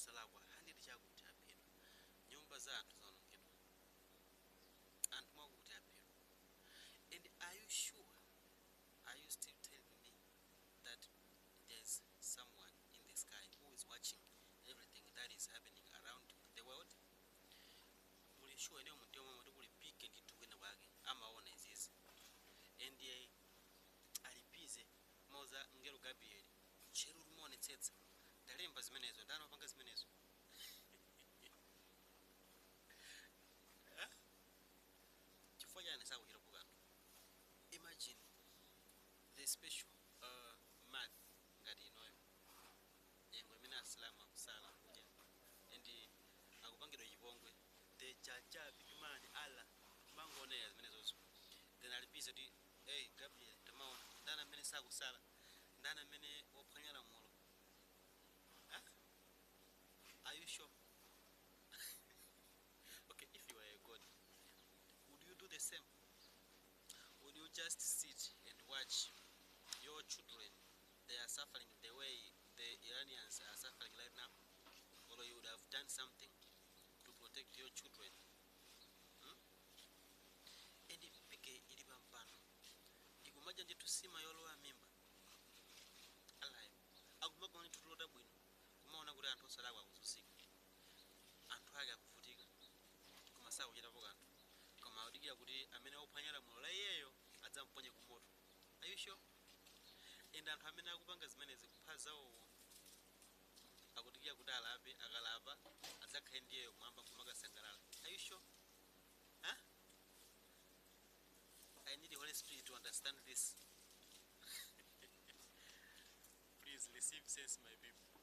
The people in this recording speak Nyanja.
Osalakwa 100 chakuti aphedwa, nyumba za anthu zaonongedwa, anthu mwakuti aphedwa. And are you sure, are you still telling me that there's someone in the sky who is watching everything that is happening around the world? Muli sure ineyo mumtima mwanu kuti kuli big ndithu kwina kwake amaona izizi and ali busy kumauza mngelo Gabriel tcheru kumaonetsetsa ndalemba zimenezo, ndani wapanga zimenezo? Eh? Chifukwa chani sakuchitapo kanthu? Imagine the special month ngati inoyo, nyengo imene asilamu akusala kudya and akupangidwa chipongwe, the jaja big man Allah kumangoonera zimenezozo, then ali busy kuti, "Hey Gabriel, tamaona ndani amene sakusala, ndani amene waphwanya lamulo?" Huh? Are you sure? Okay, if you were a god, would you do the same? Would you just sit and watch your children, they are suffering the way the Iranians are suffering right now? Or you would have done something to protect your children? Hmm? And PK ili pampano ikumadya ndithu sima yolowa mimba, alayo akumagona ndithu tulo tabwino, kumaona kuti anthu osalakwa akuzunzika, anthu ake akuvutika, koma sakuchitapo kanthu, koma akudikira kuti amene waphwanya lamulo la iyeyo adzamponye kumoto. Are you sure? And anthu amene akupanga zimenezi kupha zawowo akudikira kuti alape, akalapa adzakhale ndiyeyo kumwamba kumakasangalala. Are you sure? Huh? I need the Holy Spirit to understand this. Please receive sense, my people.